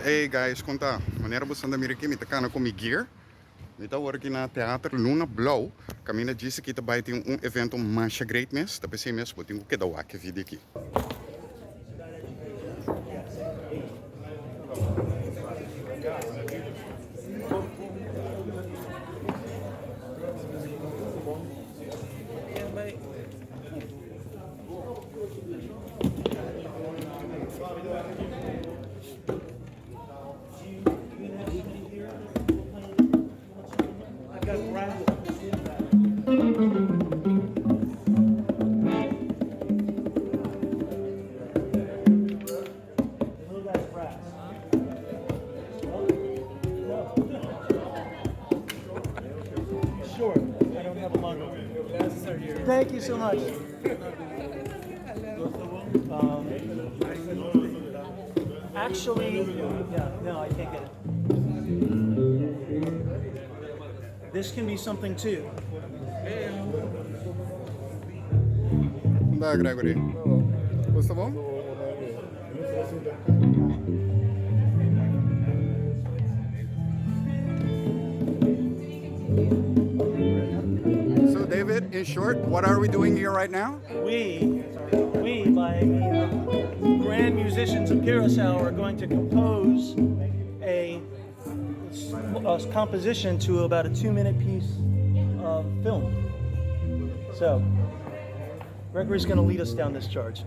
Hey guys, kon ta? Manera bo santa mira aki, mi ta kana ku mi gear. Mi ta awor aki na Teater Luna Blou. Kaminda djis aki ta bai tin un evento masha great mes. Ta p'esei mes bo tin ku keda wak e video aki. Thank you so much. Actually, yeah, no, I can't get it. This can be something too. Da, Gregory. Gusta bon? So David, in short, what are we doing here right now? We, we by the grand musicians of Curacao are going to compose a, a composition to about a 2-minute piece of film. So, Gregory's going to lead us down this charge.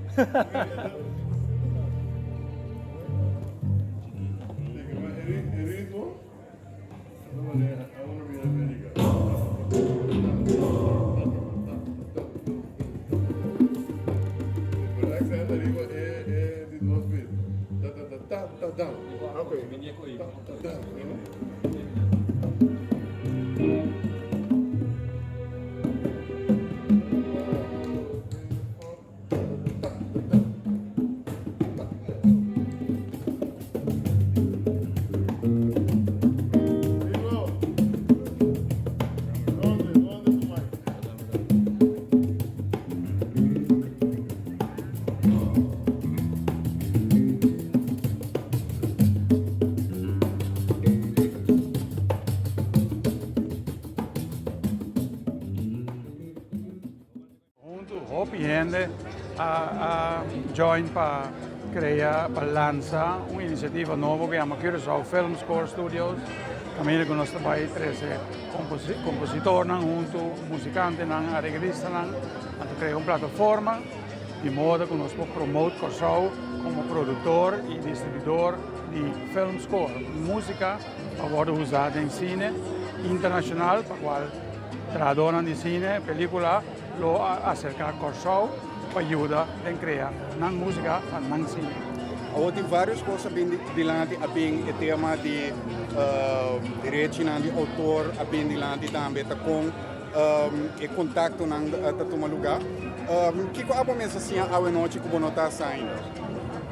Huntu hopi hende a join pa krea, pa lansa un inisiativa nobo ku yama Curaçao Film Score Studios. Kaminda ku nos ta bai trese kompositornan huntu, musikantenan, areglistanan, anto krea un plataforma di moda ku nos por promote Kòrsou komo produktor i distribuidor di film score, músika pa wòrdu usá den sine internashonal pa kual Trahadónan di sine, pelíkula lo a aserká Kòrsou pa yuda den krea nan músika pa nan sine. Awor tin vários kos a bin dilanti, a bin e tema di derechinan di outor a bin dilanti tambe, ta kon e kontaktonan ta tuma lugá. Kiko abo mes a siña awe nochi ku bo no ta sa ainda?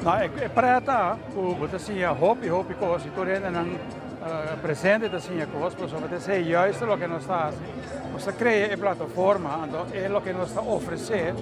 No, e preta ku bo ta siña hopi hopi kos i tur hendenan Presente ta siña kos pasobra ta esei juist loke nos ta hasi. Nos ta krea e plataforma, anto e loke nos ta ofresé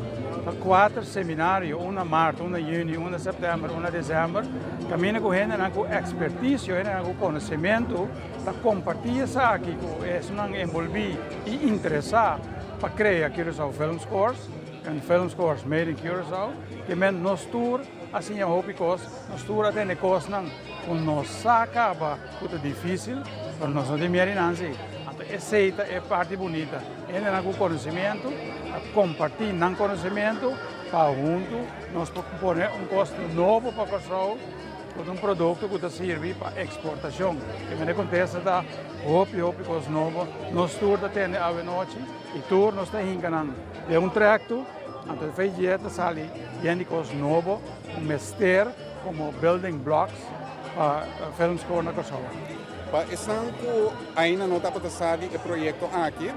ta kuater seminario, un na mart, un na yüni, un na sèptèmber, un na desèmber, kaminda ku hendenan ku ekspertisio, hendenan ku konosementu ta kompartí esaki ku esunnan enbolbí i interesá pa krea Curaçao Film Scores en Film Scores Made in Curaçao. Ke men nos tur a siña hopi kos, nos tur a tende kosnan. Ku nos sa kaba ku ta difísil, pero nos no tin miedu di nan si. Anto esei ta e parti bunita. Hendenan ku konosementu ta kompartí nan konosementu pa huntu nos por pone un kos nobo pa Kòrsou ku ta un produkto ku ta sirbi pa eksportashon. E mene kontesta ta hopi hopi kos nobo. Nos tur ta tende awenochi i tur nos ta hinka nan den un trekto, anto e feitje ta sali yen di kos nobo ku mester. Komo building blocks pa film score na Kòrsou. Pa esnan ku ainda no tabata sa di e proyekto aki,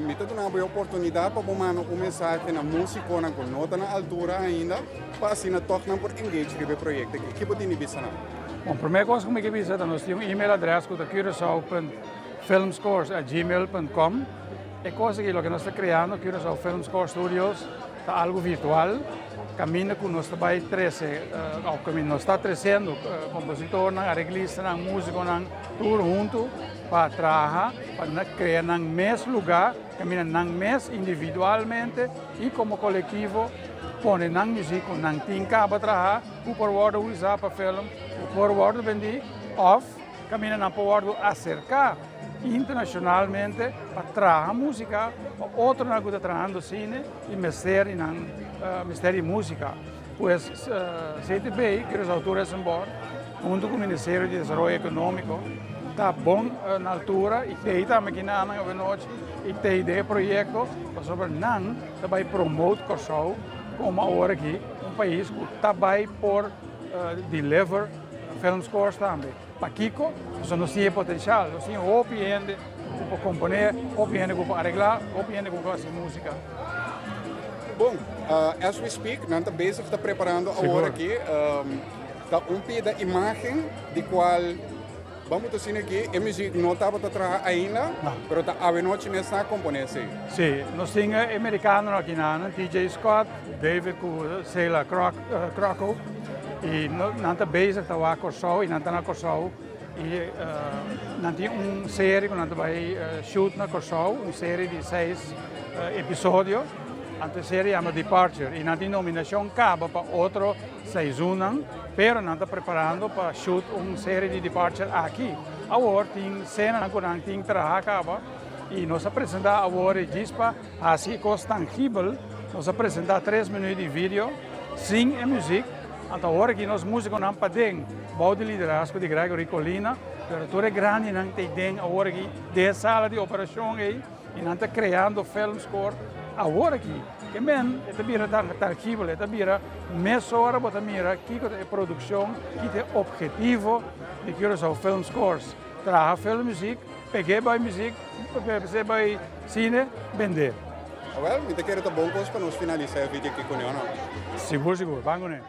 mi ta duna bo e oportunidat pa bo manda un mensahe na músikonan ku no ta na altura ainda, pa asina tòg nan por engage riba e proyekto aki. Ki bo tin di bisa nan? Bon, promé kos ku mi ke bisa ta nos tin un email adrès ku ta curacao punt filmscores at gmail punt com. E kos aki loke nos ta kreando, Curacao Film Score Studios. Ta algu virtual, kaminda ku nos ta bai trese, òf kaminda nos ta tresiendo kompositornan, areglistanan, músikonan tur huntu pa traha, pa krea nan mes lugá, kaminda nan mes individualmente i komo kolektivo pone nan muzik ku nan tin kaba traha, ku por wòrdu usá pa film, ku por wòrdu bendí òf kaminda nan por wòrdu aserká internashonalmente pa traha músika pa otronan ku ta trahando sine i mester di nan mester di músika. Pues CTB, Curaçao Tourism Board, huntu ku Ministerio di Desaroyo Ekonómiko ta bon na altura i tei tambe kina nan awenochi i tei den e proyekto pasobra nan ta bai promote Kòrsou komo awor aki un pais ku ta bai por deliver film scores tambe. Pakiko? Pasobra nos tin e potensial, nos tin hopi hende ku por komponé, hopi hende ku por areglá, hopi hende ku por hasi músika. Bon, as we speak, nan ta bezig ta preparando awor aki. Ta un pida imágen di kual ban bo ta asina aki e muzik no tabata traha ainda, pero ta awenochi mes nan a komponé esei. Sí, nos tin e merikanonan aki nan, TJ Scott, David ku Selah Crocco, i nan ta bezig ta wak Kòrsou i nan ta na Kòrsou i nan tin un serie ku nan ta bai shoot na Kòrsou, un serie di seis episodio, anto e serie yama Departure i nan tin nominashon kaba pa otro seizoennan, pero nan ta preparando pa shoot un serie di Departure aki. Awor tin senanan ku nan tin traha kaba i nos a presenta awor e djis pa hasi e kos tangibel, nos a presenta tres minuut di video sin e muzik. Anto awor aki nos musikonan paden bou di liderazgo di Gregory Colina, pero tur e grandinan ta den awor aki den e sala di operashon ei i nan ta kreando film score awor aki. Ke men e ta bira tangibel, e ta bira mesora bo ta mira kiko ta e produkshon, ki ta e ophetivo di Curaçao Film Scores. Traha film muzik, peg'é bai muzik, peg'é bai sine, bend'é. Awel, mi ta kere ta bon kos pa nos finalisa e video aki kuné, o no? Sigur, sigur. Ban kuné.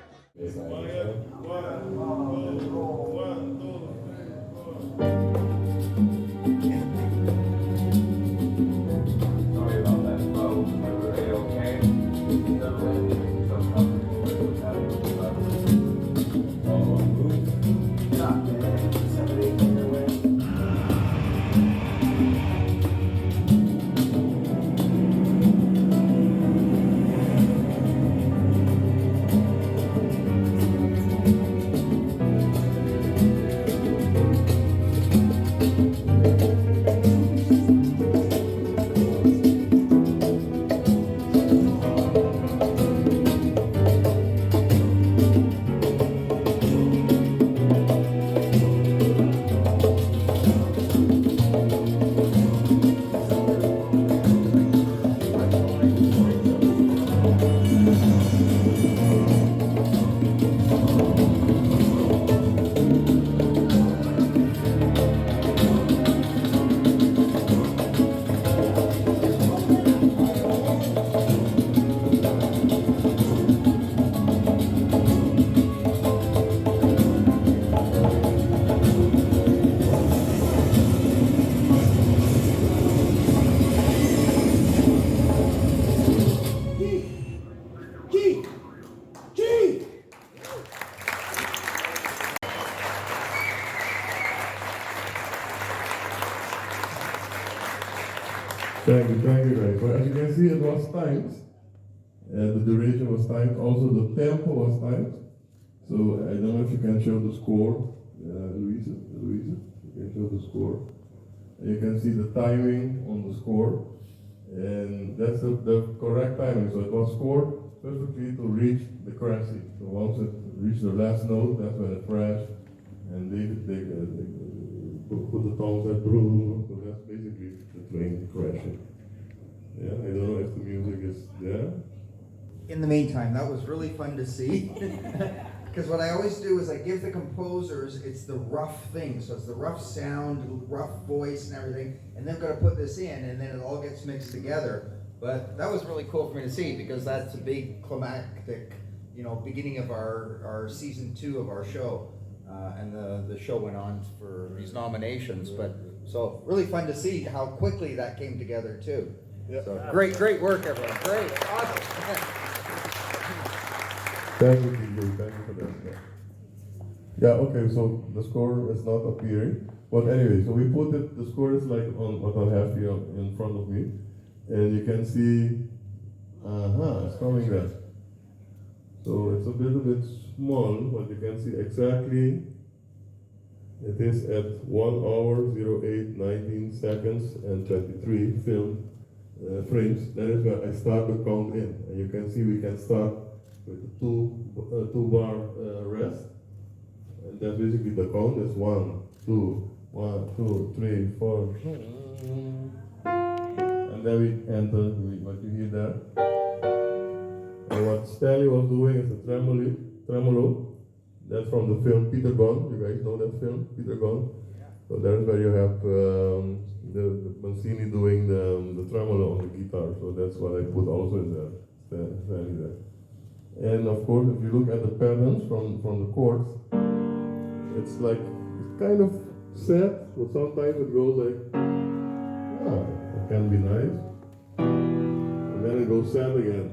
Thank you, thank you guys. Well, as you can see, it was timed. The duration was timed. Also, the tempo was timed. So I don't know if you can show the score, Luisa. Luisa, you can show the score. And you can see the timing on the score. And that's the, the correct timing. So it was scored perfectly to reach the crashing. So once it reached the last note, that's when it crashed. And David they, they put, put the tones at so that's basically the train crashing. Yeah, I don't know if the music is there. In the meantime, that was really fun to see. Because what I always do is I give the composers, it's the rough thing. So it's the rough sound, rough voice, and everything. And they've got to put this in, and then it all gets mixed together. But that was really cool for me to see because that's a big climactic, beginning of our season 2 of our show. And the show went on for these nominations. But so really fun to see how quickly that came together too. Yeah. So great work, everyone. Great. Awesome. Thank you, DJ. Thank you for that. Yeah, okay, so the score is not appearing. But anyway, so we put it, the score is like on what I have here in front of me. And you can see, uh-huh, it's coming there. So it's a little bit small, but you can see exactly it is at 1 hour 08 19 seconds and 23 film frames. That is where I start the count in. And you can see we can start with the two bar rest. And that's basically the count is 1, 2, 1, 2, 3, 4. And then we enter what you hear there. And what Stanley was doing is the tremolo. That's from the film Peter Gunn. You guys know that film, Peter Gunn? So that's where you have the Mancini doing the tremolo on the guitar. So that's what I put also in there, Stanley there. And of course, if you look at the patterns from the chords, it's like, it's kind of sad, but sometimes it goes like, it can be nice. And then it goes sad again.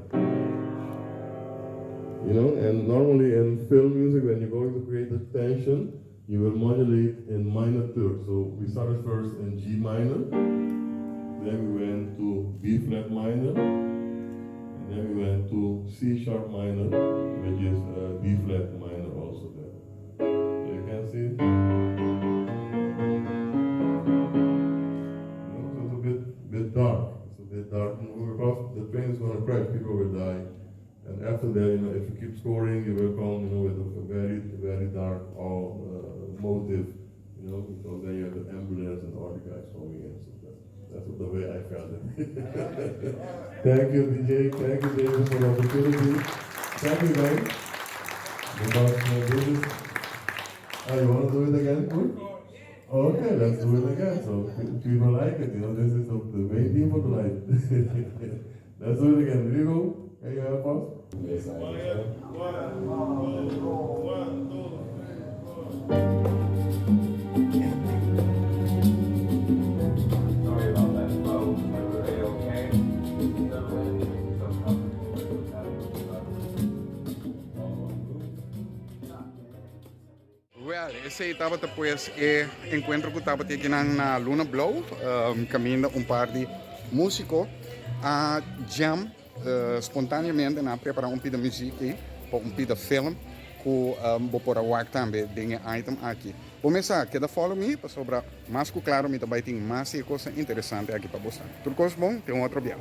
You know, and normally in film music, when you're going to create the tension, you will modulate in minor third. So we started first in G minor, then we went to B flat minor, and then we went to C sharp minor, which is B flat minor also there. So you can see. You know, so it's a bit dark. It's a bit dark because the train is going to crash, people will die. And after that, you know, if you keep scoring, you will come, you know, with a very, very dark motive, you know, because then you have the ambulance and all the guys coming in. So that's the way I felt it. Thank you, DJ. Thank you, David, for the opportunity. Thank you, guys. Because this is. You want to do it again, Kurt? Okay, let's do it again. So people like it, you know. This is the main theme for the night. Let's do it again. Here we go. Can you help us? Yes, I understand. 1, 2, 1, 2, 3, 4. Sorry about that, folks. Everybody okay? Settle in, make yourself comfortable. Well, esey tabata pues e encuentro cu tabata aki na Luna Blou, caminda un par di musico a jam spontaneamente nan a prepara un pida muziek ey pa un pida film cu bo por a wak tambe den e item aki. Bo mester keda follow mi pasobra mas cu claro mi ta bay tin mas y cosnan interesante aki pa bo sa. Tur cos bon, te un otro bia.